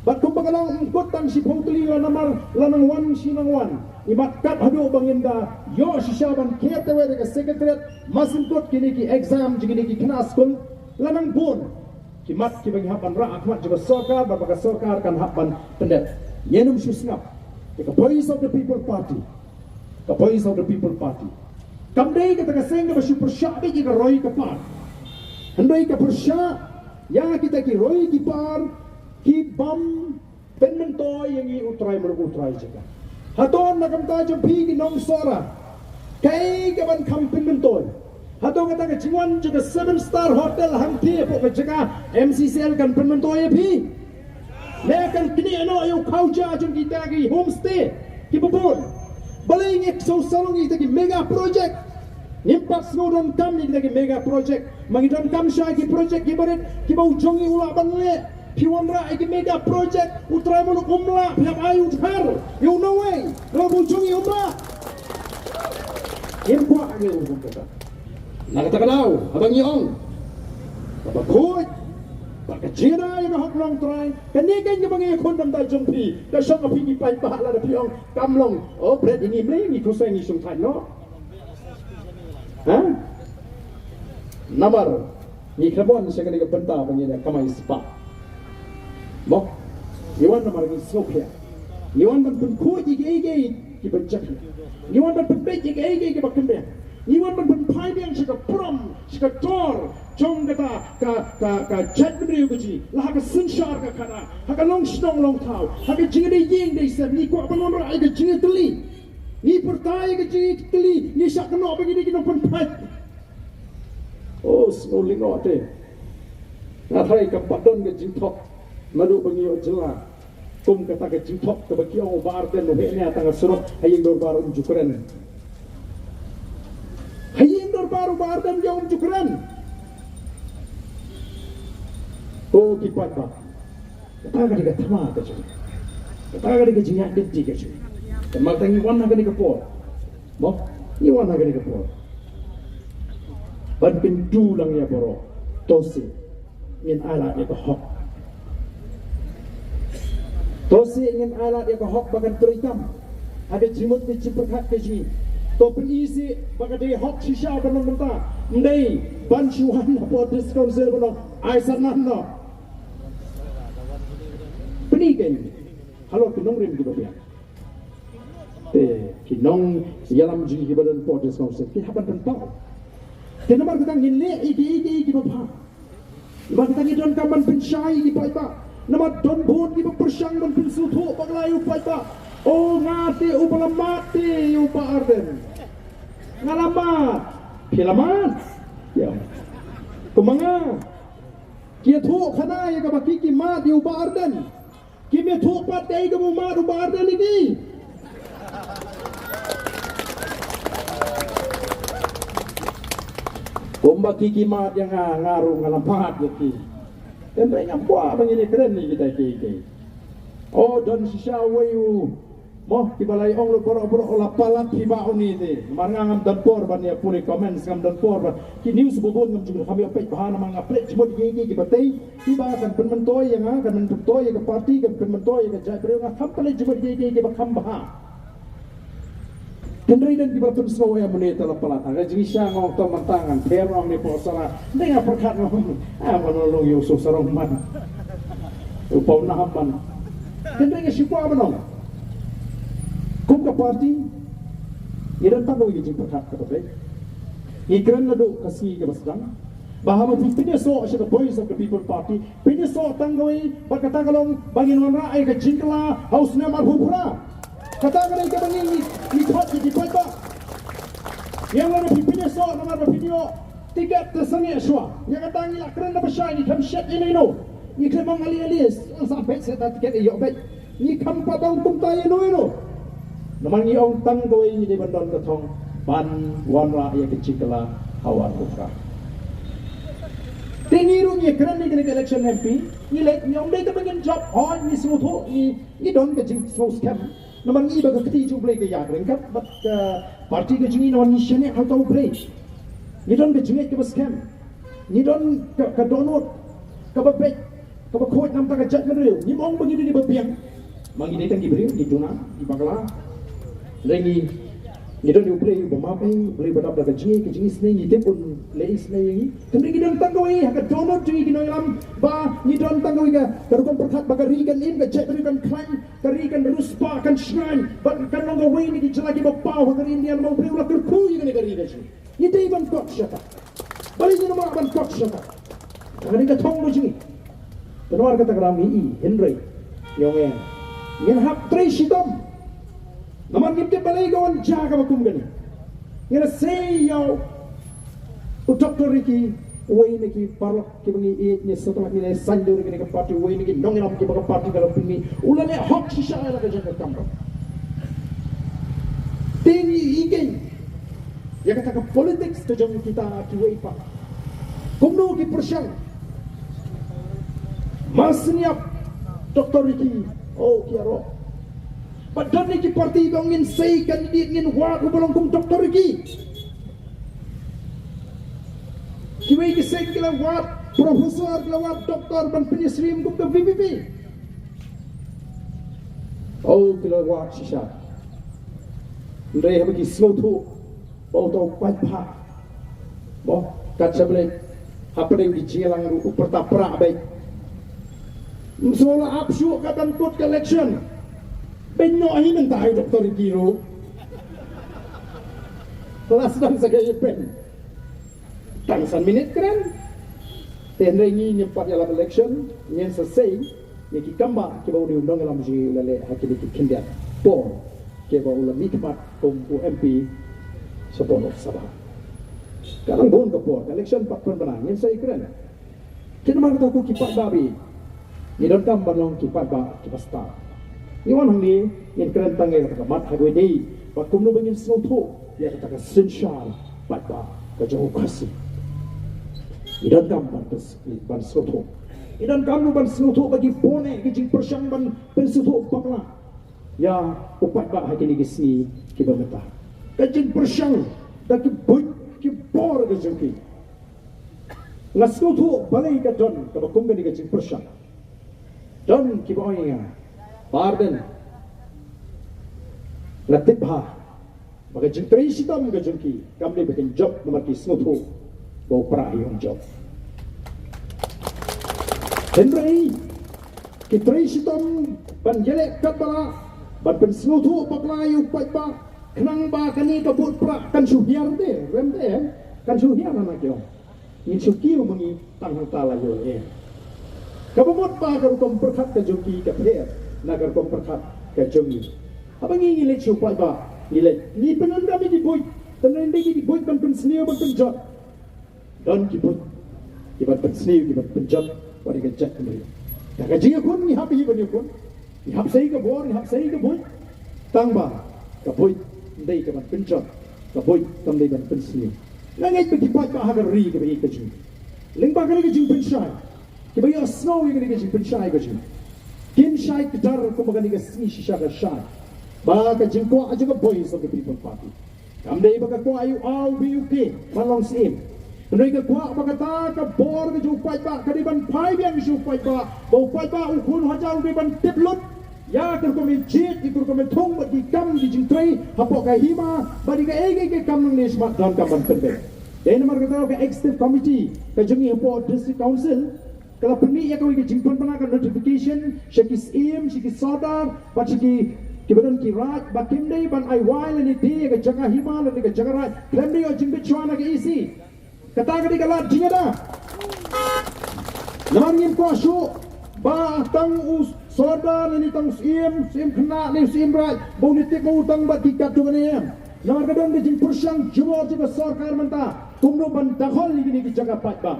Bad kumba ka long, ym kut tang shiphew tylli, la namar la nang wan shi nang wan. Imat kat haduh ba ngin da ïoh shisha ban kher tewet ïa ka secretariat, masin kut kine ki exam jong kine ki khynnah skul la nang bun. Ki mat kiba ngi hap ban rah ha khmat jong ka sorkar, bad ba ka sorkar kan hap ban pyndep. Ngin ym shu sngap. Ka Voice of the People Party, ka Voice of the People Party kam dei kata ka seng kaba shu pyrshah beit ïa ka roi ka par. Hynrei ka pyrshah ïa kita ki roi ki par ki bym pynmyntoi ïa ngi, U Trai Muluk, U Trai jaka. Hato na ka bynta jong phi ki nong Sohra, kaei kaban kham pynmyntoi? Hato kata ka jingwan jong ka seven star hotel hangtei hapoh ka jaka M C C L kan pynmyntoi ïa phi? Ne kan knieh noh ïa u khaw ja jong kita ki homestay kiba bun? Balei ngi shu sarong ïa kita ki mega project? Ngim pat sngew donkam ïa kita ki mega project. Ma ngi donkam shai ki project kiba rit kiba u jong ngi u lah ban leh. Phi wanrah ïa ki mega project, U Trai Muluk um lah, phi hap ai u Dkhar ïa u nongwei, namar ba u jong ngi um lah. Ngim kwah ïa u bun kata. Na kata ka daw, haba ngi ong, kaba khuid bad ka jingïada ïa ka hok nongtrai, kane keiñ kaba ngi ïakhun da ka bynta jong phi. Ka shong ha phi ki paidbah lada phi ong kam long, oh, bret ïa ngi, mlei ngi khuslai, ngi shongthait noh. Ha? Namar ngi khlem wan sha kane ka bynta ba ngin ïa kamai spah. Mo, ngi wan namar ngi sngewkhia. Ngi wan ban pynkhuid ïa kiei kiei kiba jia. Ngi wan ban pynbeit ïa kiei kiei kiba kynriah. Ngi wan ban pynphai biang sha ka burom, sha ka dor jong kata ka, ka, ka jaitbynriew ka jong ngi, la ha ka synshar ka khadar, ha ka longshnong longthaw, ha ka jingïadei ïing dei sem. Ngi kwah ban wanrah ïa ka jingïatylli. Ngi pyrta ïa ka jingïatylli, ngi shah kynnoh ba ngi dei ki nongpynphai. Oh, sngewlyngngoh te. Nga tharai kam pat don ka jingthok naduh ba ngi ïoh jylla kum kata ka jingthok kaba ki ong u Bah Ardent u heh nia tang ha surok ha ïing dorbar um ju kren. Ha ïing dorbar u Bah Ardent u ong um ju kren. Oh, ki paidbah. Kata ka dei ka thma ka jong ngi. Kata ka dei ka jingïaid lynti ka jong ngi. Te mynta ngi wan ha kane ka por. Mo, ngi wan ha kane ka por ban kyntu lang ïa baroh. To sngewbha ngin ailad ïa ka hok. To sngewbha ngin ailad ïa ka hok ba kan trei tam ha ka jingmut ka jingpyrkhat ka jong ngi. To pyni sngewbha ba ka dei hok shisha ban long mynta. Ym dei ban shu wan hapoh District Council ban ong ai satnam noh. Pyni kein halor ki nongrim kiba biang. Te ki nongïalam jong ngi kiba don hapoh District Council ki hap ban pynpaw. Te namar kata ngin leh ïa kiei kiei kiba bha. Namar kata ngi donkam ban pynshai ïa ki paidbah. Namar don bun kiba pyrshang ban pynsngewthuh bakla ïa u paidbah. O nga te uba la mad te ïa u Bah Ardent. Nga la mad. Phi la mad? Ïa. Kumba nga. Ki ïathuh khana ïa kaba ki ki mad ïa u Bah Ardent. Kim ïathuh pat kaei kaba u mad u Bah Ardent ïa ki. Kumba ki ki mad ïa nga, nga ruh nga la mad ïa ki. Hynrei ngam kwah ba ngin ïakren ïa kita kiei kiei. O don shisha uwei u Mo, kiba la ong lut baroh baroh la palat phi bah une te. Namar nga ngam don por ban ïa pule comments, ngam don por ban. Ki news ba bun ngam ju, ngam ïoh peit bha namar nga peit jingmut ïa kiei kiei kiba tei, kiba kan pynmyntoi ïa nga, kan pynmyntoi ïa ka party, kan pynmyntoi ïa ka jaitbynriew, nga kham peit jingmut ïa kiei kiei kiba kham bha. Hynrei don kiba pynsngew em une te la palat. Nga jingshisha nga ong to mynta ngan pher ong ne pok sara. Hynrei nga pyrkhat nga ong, ah, ban long ïa u Soh Sarong man. U Paw Naham man. Hynrei nga shu kwah ban ong. Kum ka party, ngi don tang kawei ka jingpyrkhat kaba beit. Ngi kren naduh ka sngi kaba sdang ba haba phi pynïasoh sha ka Voice of the People Party, pynïasoh tang kawei, bad kata ka long ba ngin wanrah ïa ka jingkylla ha u snem arphew phra. Kata ka dei kaba ngi, ngi, ngi khot ïa ki paidbah. Ïa lada phi pynïasoh namar ba phin ïoh tiket te sangeh shuwa. Ïa kata ngi la kren da ba shai, ngi khlem shet ïa ino ino. Ngi khlem ong ali ali, sa beit sa ta tiket ïoh beit. Ngi kham pat ong kumta ïa ino ino. Namar ngi ong tang kawei ngi dei ban don ka thong ban wanrah ïa ka jingkylla ha u arphew phra. Te ngi ruh ngi kren ïa kane ka election M P, ngi leit ngi ong dei kaba ngin jop, hooid ngi sngewthuh, ngi, ngi don ka jingsngewskhem. Namar ngi ba ka kti jong U Blei ka ïaid ryngkat bad ka party ka jong ngi, namar ngi shaniah ha uta U Blei. Ngi don ka jingngeit kaba skhem. Ngi don ka, ka dohnud kaba beit, kaba khuid na ka bynta ka jaitbynriew. Ngim ong ba ngi dei kiba biang. Ma ngi dei tang ki briew, ngi duna, ngi bakla. Hynrei ngi Ngi don ïa U Blei uba map, eh, U Blei uba dap da ka jingïeit, ka jingisynei, ngi tip un leh isynei ïa ngi. Hynrei ngi don tang kawei ha ka dohnud jong ngi ki nongïalam, ba ngi don tang kawei ka, ka rukom pyrkhat ba ka ri kan im, ka jaitbynriew kan khlaiñ, ka ri kan riewspah, kan shngaiñ, bad kan long kawei na ki jylla kiba paw ha ka ri India, namar U Blei u la kyrkhu ïa kane ka ri ka jong ngi. Ngi dei ban kot shata. Balei ngim lah ban kot shata? Ka dei ka thong ka jong ngi. Namar kata ka daw ngi i, hynrei, ïa ngi, ngin hap trei shitom. Namar ngim tip balei ka wan jia kaba kum kane. Ngi la sei ïa u Doctor Ricky, uwei na ki paralok kiba ngi ïeit, ngi sngewthuh ngi la saiñdur ïa kane ka party, uwei na ki nongïalam kiba ka party ka la pynmih, u la leh hok shisha ïa la ka jong ka kam. Te ngi i kein ïa kata ka politics ka jong kita kiwei pat. Kumno ki pyrshang? Mar sniap Doctor Ricky, oh, ki ïaroh. Bad don ki party ba ngin sei candidate, ngin wad uba long kum Doctor Ricky. Kiwei ki seng ki la wad professor, ki la wad doctor ban pynïasyriem kum ka V P P. Oh, ki la wad shisha. Hynrei haba ki sngewthuh ba uta u paidbah, mo, kat sha Blei, hapdeng ki jingïalang ruh u pyrta prah beit. Ym sngewlah ap shuh ka ban kut ka election. Beiñ noh hi mynta, hi Doctor Ricky ruh. La sdang sa ka ïa pen. Tang san minit kren. Te hynrei ngi ngim pat ïalap election, ngin sa sei ïa ki kambah kiba une u nongïalam jong ngi u la leh ha kine ki khyndiat por kiba u la mihkhmat kum u M P shapoh Lok Sabha. Ka dang bun ka por, ka election pat pynbna, ngin sa ïakren. Te namar kata ko ki paidbah, ngi donkam ban long ki paidbah kiba stad. Ngi wan hangne, ngin kren tang ïa kata ka mat ha kawei dei, ba kumno ba ngin sngewthuh ïa kata ka synshar paidbah ka jong u Khasi. Ngi donkam ban pys-, ban sngewthuh. Ngi donkam ruh ban sngewthuh ba ki bun eh ki jingpyrshang ban pynsngewthuh bakla ïa u paidbah ha kine ki sngi kiba mynta. Ka jingpyrshang da ki buit ki bor ka jong ki. Nga sngewthuh balei ka don kaba kum kane ka jingpyrshang. Don kiba ong ïa nga, Bah Ardent, nga tip bha ba ka jingtrei shitom ka jong ki kam dei ba kin jop namar ki sngewthuh ba u Prah hi um jop. Hynrei ki trei shitom ban ïaleh katba lah, ban pynsngewthuh bakla ïa u paidbah, khnang ba kane ka vote Prah kan shu hiar te, rem te, kan shu hiar, na ki ong. Ngin shu kiew ma ngi tang hangta la ïoh eh. Kaba mut ba ka rukom pyrkhat ka jong ki ka pher na ka rukom pyrkhat ka jong ngi. Haba ngi ngi leit sha u paidbah, ngi leit, ngi pyndonkam ïa ki buit, pyndonkam ïa ki buit ban pynsniew ban pynjot. Don ki buit kiban pynsniew kiban pynjot wat ïa ka jaitbynriew. Ka jingïakhun ngi hap hi ban ïakhun. Ngi hap sei ka bor, ngi hap sei ka buit. Tang ba ka buit kam dei kaban pynjot, ka buit kam dei ban pynsniew. Nga ngeit ba ki paidbah ha ka ri kaba ïeit ka jong ngi, lyngba kane ka jingpynshai, kiba ïohsngew ïa kane ka jingpynshai ka jong ngi, kin shai kdar kumba kane ka sngi shisha ka shai, ba ka jingkwah jong ka Voice of the People Party kam dei ba ka kwah ïa u A, u B, u K ban long syiem. Hynrei ka kwah ba kata ka bor ka jong u paidbah ka dei ban phai biang sha u paidbah, ba u paidbah, u khun u hajar u dei ban tip lut ïa ka rukom ïajied, ïa ka rukom ïathung bad ki kam ki jingtrei hapoh ka hima, bad ïa kaei kaei ka kam nangne shakhmat donkam ban pynbeit. Dei namar kata ka Executive Committee ka jong ngi hapoh District Council ka la pynmih ïa kawei ka jingpynbna ka notification sha ki syiem, sha ki sordar bad sha ki, kiba don ki raid, ba kim dei ban ai wai lane die ïa ka jaka hima lane ka jaka raid khlem da ïoh jingbit shuwa na ka E C. Kata ka dei ka lad jingïada. Namar ngim kwah shuh ba tang u sordar lane tang u syiem, syiem khynnah ne u syiem raid, ba un ïatip ma u tang bad ki katto katne, em. Namar ka don ka jingpyrshang jubor jong ka sorkar mynta kumno ban dakhol ïa kine ki jaka paidbah.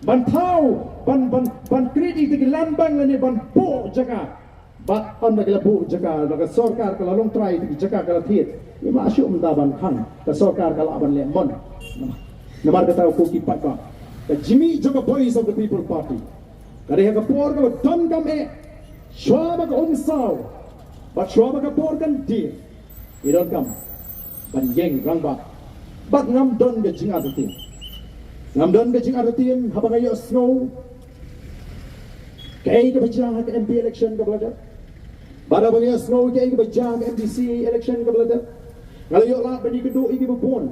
Ban thaw, ban, ban, ban create ïa ki land bank lane ban buh jaka. Bad ynda ki la buh jaka, da ka sorkar ka la long trai, ki jaka ka la thied. Ngim lah shuh mynta ban khang, ka sorkar ka lah ban leh mon. Namar kata ko ki paidbah, ka jingmih jong ka Voice of the People Party ka dei ha ka por kaba donkam eh, shuwa ba ka umsaw bad shuwa ba ka por kan dier. Ngi donkam ban ïeng rangbah. Bad ngam don ka jingartatien. Ngam don ka jingartatien haba nga ïohsngew kaei kaba jia ha ka M P election kaba la dep. Bad haba nga ïohsngew kaei kaba jia ha ka M D C election kaba la dep. Nga la ïoh lad ban ïakynduh ïa kiba bun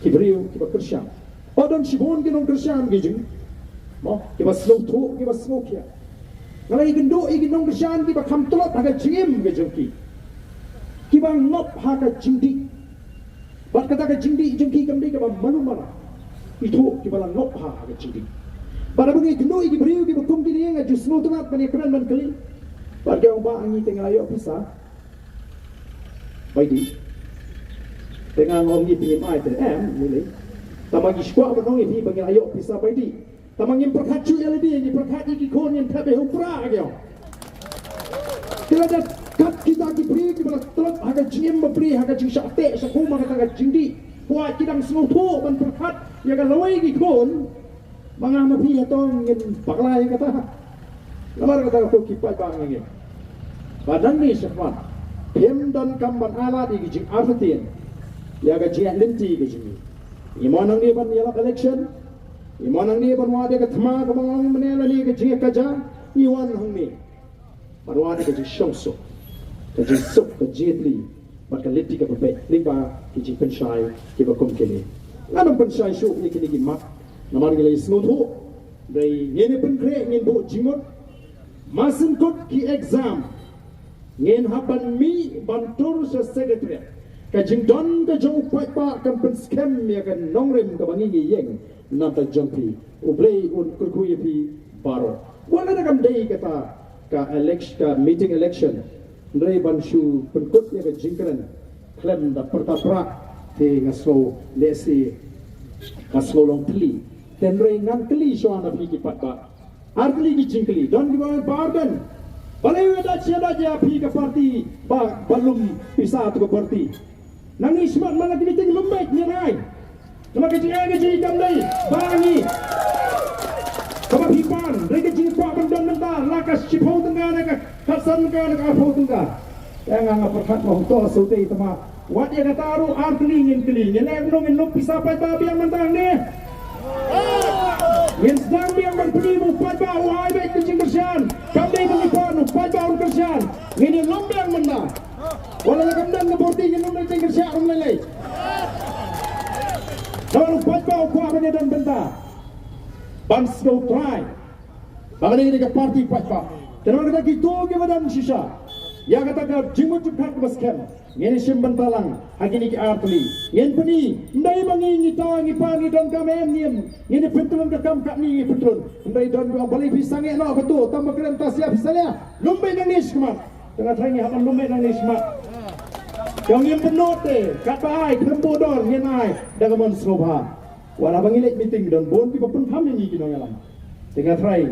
ki briew kiba kyrshan. Ba don shibun ki nongkyrshan ki jong, mo, kiba sngewthuh, kiba sngewkhia. Nga la ïakynduh ïa ki nongkyrshan kiba kham tlot ha ka jingim ka jong ki, kiba ngop ha ka jingdih. Bad kata ka jingdih jong ki kam dei kaba malu mara. Ki thuh kiba la ngop ha ka jingdih. Bad haba ngi ïakynduh ïa ki briew kiba kum kine, nga ju sngewtynnat ban ïakren ban kylli. Bad ki ong, "Bah, ngi te ngi la ïoh pisa baidih." Te nga ong, "Ngi te ngim ai te em, ngi lei." Tangba ngi shu kwah ban ong ïa phi ba ngi la ïoh pisa baidih. Tangba ngim pyrkhat shuh ïa lade, ngi pyrkhat ïa ki khun, ngin thep ïa u pra ïa ki ong. Te lada kat kita ki briew kiba la tlot ha ka jingim bapli, ha ka jingshah teh shah khum, ha kata ka jingdih, kwah ki dang sngewthuh ban pyrkhat ïa ka lawei ki khun, ma nga ma phi hato ngin bakla ïa kata? Namar kata ka, ko ki paidbah, ngi ngeit ba nangne shakhmat phim donkam ban ailad ïa ka jingartatien ïa ka jingïaid lynti ka jong ngi. Ngi mon hangne ban ïalap election, ngi mon hangne ban wad ïa ka thma kaba nga ong mynne lane ka jingïakajia, ngi wan hangne ban wad ïa ka jingshongsuk, ka jingsuk, ka jingïatylli bad ka lynti kaba beit lyngba ki jingpynshai kiba kum kine. Ngan ym pynshai shuh ïa kine ki mat, namar ngi la ïasngewthuh, hynrei ngin ïa pynkhreh, ngin buh jingmut. Mar syn kut ki exam ngin hap ban mih ban tur sha Secretariat. Ka jingdon ka jong u paidbah kan pynskhem ïa ka nongrim kaba ngi ngi ïeng na bynta jong phi. U Blei un kyrkhu ïa phi baroh. Wat lada kam dei kata ka elec-, ka meeting election, hynrei ban shu pynkut ïa ka jingkren khlem da pyrta pra, te nga sngew lehse ka sngew long thylli. Te hynrei ngan kylli shuwa na phi ki paidbah. Ar tylli ki jingkylli. Don kiba ong, "Bah Ardent, balei ïa da, ïa da ïa phi ka party ba, ba lum pisa to ka party? Nangne shakhmat man la ki meeting lum beit ngin ai. Namar ka jingeh ka jingeh kam dei ba ngi, kaba phi pan, dei ka jingkwah ban don mynta, la ka shiphew tyngka ne ka khatsan tyngka ne ka arphew tyngka." Ïa nga, nga pyrkhat ba hangto shu dei, tangba wat ïa kata ruh ar tylli ngin kylli. Ngi leh kumno, ngin lum pisa paidbah biang mynta ne? Ngin sdang biang ban pyni ba u paidbah u ai beit ka jingkyrshan. Kam dei ba ngi pan, u paidbah un kyrshan. Ngin ïa lum biang mynta. Wat la kam don ka party, ngin lum da ka jingkyrshan ruh lei lei. Namar u paidbah u kwah ban ïadon bynta, ban sngewtrai ba ka dei ka party paidbah. Te namar kata, kito kiba don shisha ïa kata ka jingmut jingpyrkhat kaba skhem, ngin ïa shim bynta lang ha kine ki ar tylli. Ngin pyni, ym dei ba ngi, ngi ta, ngi pan, ngi donkam, em, ngin, ngin ïa pyntylun ka kam katne, ngi pyntylun. Ym dei don ba, balei phi sangeh noh kato, tang ba kren ta sia phi salia. Lum beit nangne shakhmat. Te nga tharai ngi hap ban lum beit nangne shakhmat. Ïa, ngim pynlut te, katba ai khlem buh dor, ngin ai da ka mon sngewbha. Wat la ba ngi leit meeting, don bun kiba pyntham ïa ngi ki nongïalam. Te nga tharai,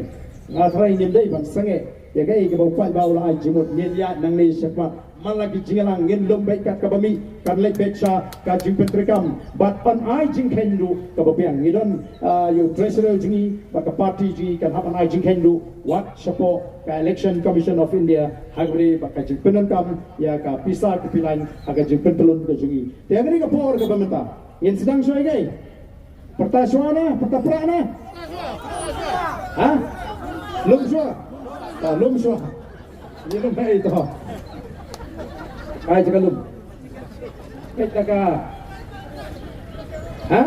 nga tharai ngim dei ban sangeh ïa kaei kaba u paidbah u la ai jingmut. Ngin ïaid nangne shakhmat, man la ki jingïalang, ngin lum beit kat kaba mih, kan leit beit sha ka jingpyntreikam bad ban ai jingkheiñ ruh kaba biang. Ngi don, ah, ïa u treasurer jong ngi bad ka party jong ngi kan hap ban ai jingkheiñ ruh wat shapoh ka Election Commission of India, ha kaba ïadei bad ka jingpyndonkam ïa ka pisa ka pilan ha ka jingpyntylun ka jong ngi. Te ha kane ka por kaba mynta, ngin sdang shuwa ïa kaei? Pyrta shuwa na, pyrta pra na? Ha? Lum shuwa? Ah, lum shuwa. Ngi lum beit to. Ai, jaka lum. Peit ka. Ha?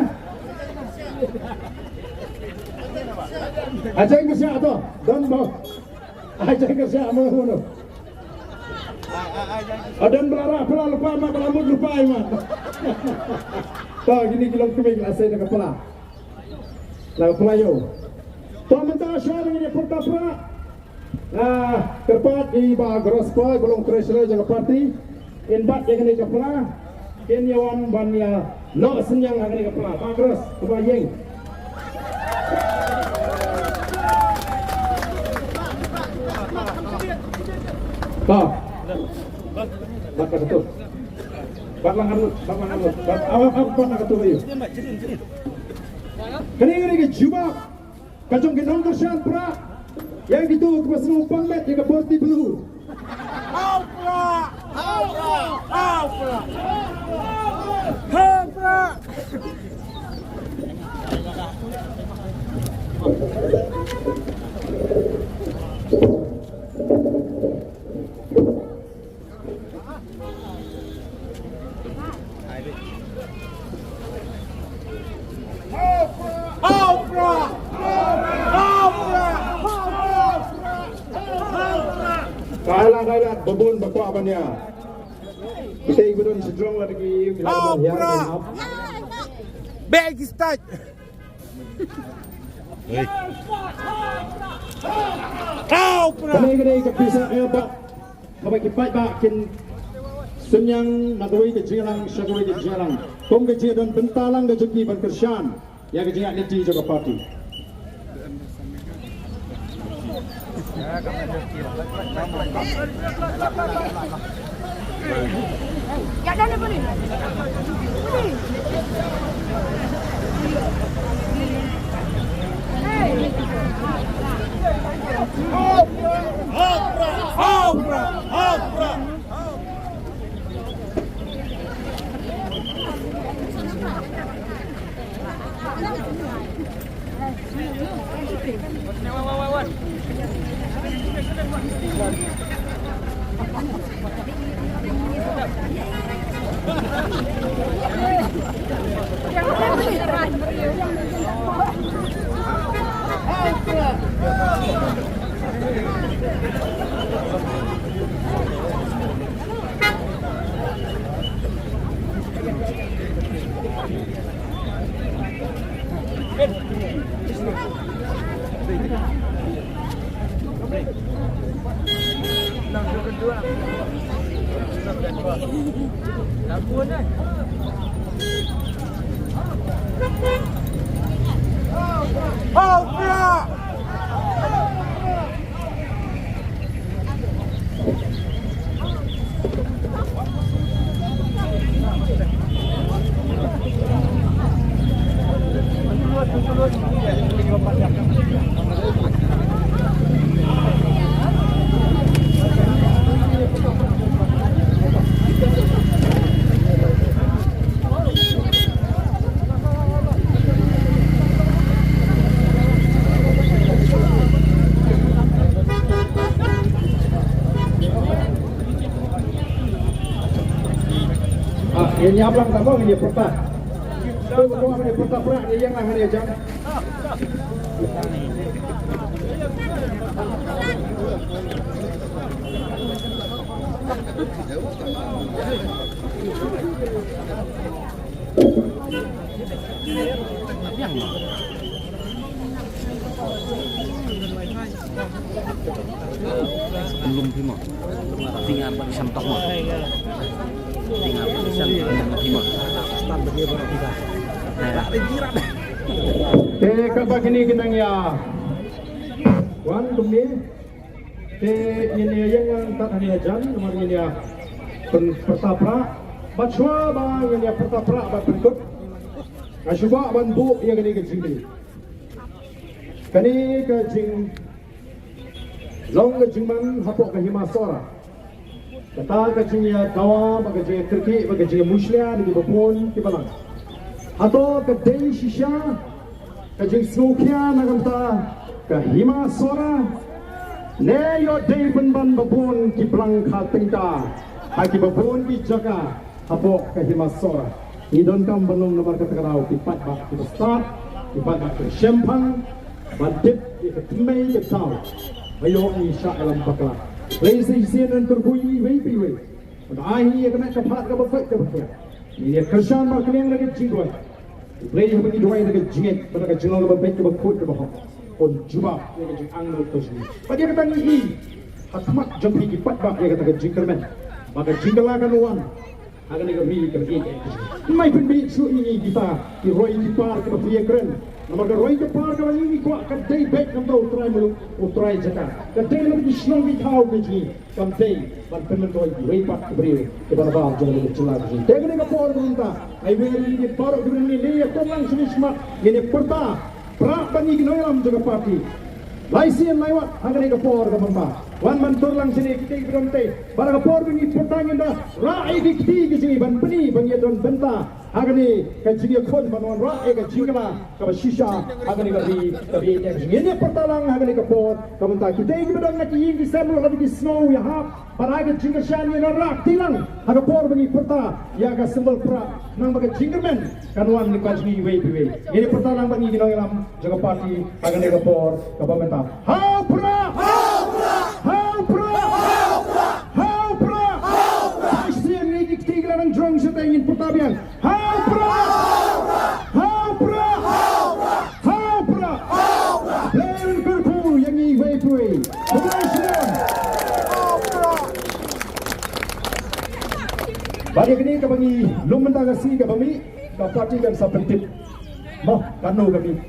Ai jaka kyrsha to. Don ba. Ai jaka kyrsha mo mo. Adan ba la rah pla lypa ma, ba la mut lypa ma. To, kine ki longkmie la sei na ka pla. Na ka pla ïew. To mynta shuwa ngin ïa pyrta pra. Ah, kyrpad ïa i Bah Gross Poi, ba long treasurer jong ka party. In bat ïa kane ka pla. Kin ïa wan ban ïa noh synñiang ha kane ka pla. Bah Gross, kaba ïeng. Bah. Bat ka tu. Bat lang arut, bat lang arut. Bat, awak, awak, bat lang ka tu ïa. Kane, kane ka jubab ka jong ki nongkyrshan pra ïa kito kiba sngewpang met ïa ka party blue. Hau pra! Hau pra! Hau pra! Hau pra! Kaila kaila babun bakwa banya. Kita ibu don sedrong lagi. Bag is tight. Hei. Au, pra. Kane kane ka pisa ïa ba. Kaba ki paidbah kin synñiang na kawei ka jingïalang sha kawei ka jingïalang. Kum ka jingdon bynta lang ka jong ki ban kyrshan ïa ka jingïaid lynti jong ka party. Ah, ngin ïa blang tang ba ngin ïa pyrta. Tu ba ngin ïa pyrta pra, ngin ïa lang ngin ïa jam. Lum phi mo. Tinga ba sam tok mo. Tinga ba sam tok mo phi mo. Te kaba kine ki nang ïa wan kumne. Te ngin ïa ïeng ngan tat hangne hajan namar ngin ïa pyn-, pyrta pra. Bad shuwa ba ngin ïa pyrta pra bad pynkut, nga shu kwah ban buh ïa kane ka jingkylli. Kane ka jinglong ka jingman hapoh ka Hima Sohra. Kata ka jingïadawa bad ka jingïakyrkieh bad ka jingïamushlia na kiba bun ki balang. Hato ka dei shisha ka jingsngewkhia na ka bynta ka Hima Sohra, ne ïoh dei pynban ba bun ki balang kha tyngka ha kiba bun ki jaka hapoh ka Hima Sohra? Ngi donkam ban long namar kata ka daw ki paidbah kiba stad, ki paidbah kiba shemphang ban tip ïa ka thymmei ka daw ba ïoh ngi shah ïalam bakla. Lei sa shisien ngan kyrkhu ïa iwei pa iwei ban ai ïa ka met ka phad kaba koit kaba khiah. Ngin ïa kyrshan ba khnang da ka jingduwai U Blei haba ngi duwai da ka jingngeit bad da ka jinglong kaba beit kaba khuid kaba hok, un jubab ïa ka jingangnud ka jong ngi. Bad ïa kata ngi ïohi ha khmat jong phi ki paidbah ïa kata ka jingkyrmen ba ka jingkylla kan wan ha kane ka ri kaba ïeit. Ngim ai pynbeit shuh ïa ngi kita ki roi ki par kiba phi ïakren. Namar ka roi ka par kaba ngi ngi kwah ka dei beit namar U Trai muluk, U Trai jaka. Ka dei namar ki shnong ki thaw ka jong ngi. Kam dei ban pynmyntoi iwei pat u briew uba nabar jong ka jylla ka jong ngi. Te kane ka por mynta, ai wer ïa ngi baroh kiba ngi leh ïa ka lang shini shmat, ngin ïa pyrta prah bad ngi ki nongïalam jong ka party. Lai sien lai wat ha kane ka por ka mynta. Wan ban tur lang shane kita ki ba don te. Bad ha ka por ba ngi pyrta ngin da rah ïa ki kti ki jong ngi ban pyni ba ngi don bynta ha kane ka jingïakhun ban wanrah ïa ka jingkylla kaba shisha ha kane ka ri, ka ri ïa ka jingïakhun. Pyrta lang ha kane ka por ka mynta kita ki ba don na ki ïing ki sem ruh la ki sngew ïahap. Bad ha ka jingkyrshan ngin rah kti lang ha ka por ba ngi pyrta ïa ka symbol prah, nang ba ka jingkyrmen kan wan lyngba jong ngi iwei pa iwei. Ngin pyrta lang bad ngi ki nongïalam jong ka party ha kane ka por kaba mynta. Ha u prah! Ha u prah! Ha u prah! Ha u prah! Ai sien ngi ki kti ki la nang jrong shatei, ngin pyrta biang. Ha u prah! Ha u prah! Ha u prah! Blei un kyrkhu ïa ngi iwei pa iwei. Khublei shibun. Bad ïa kane kaba ngi lum mynta ka sngi kaba mih, ka party kan sa pyntip mo kano ka mih.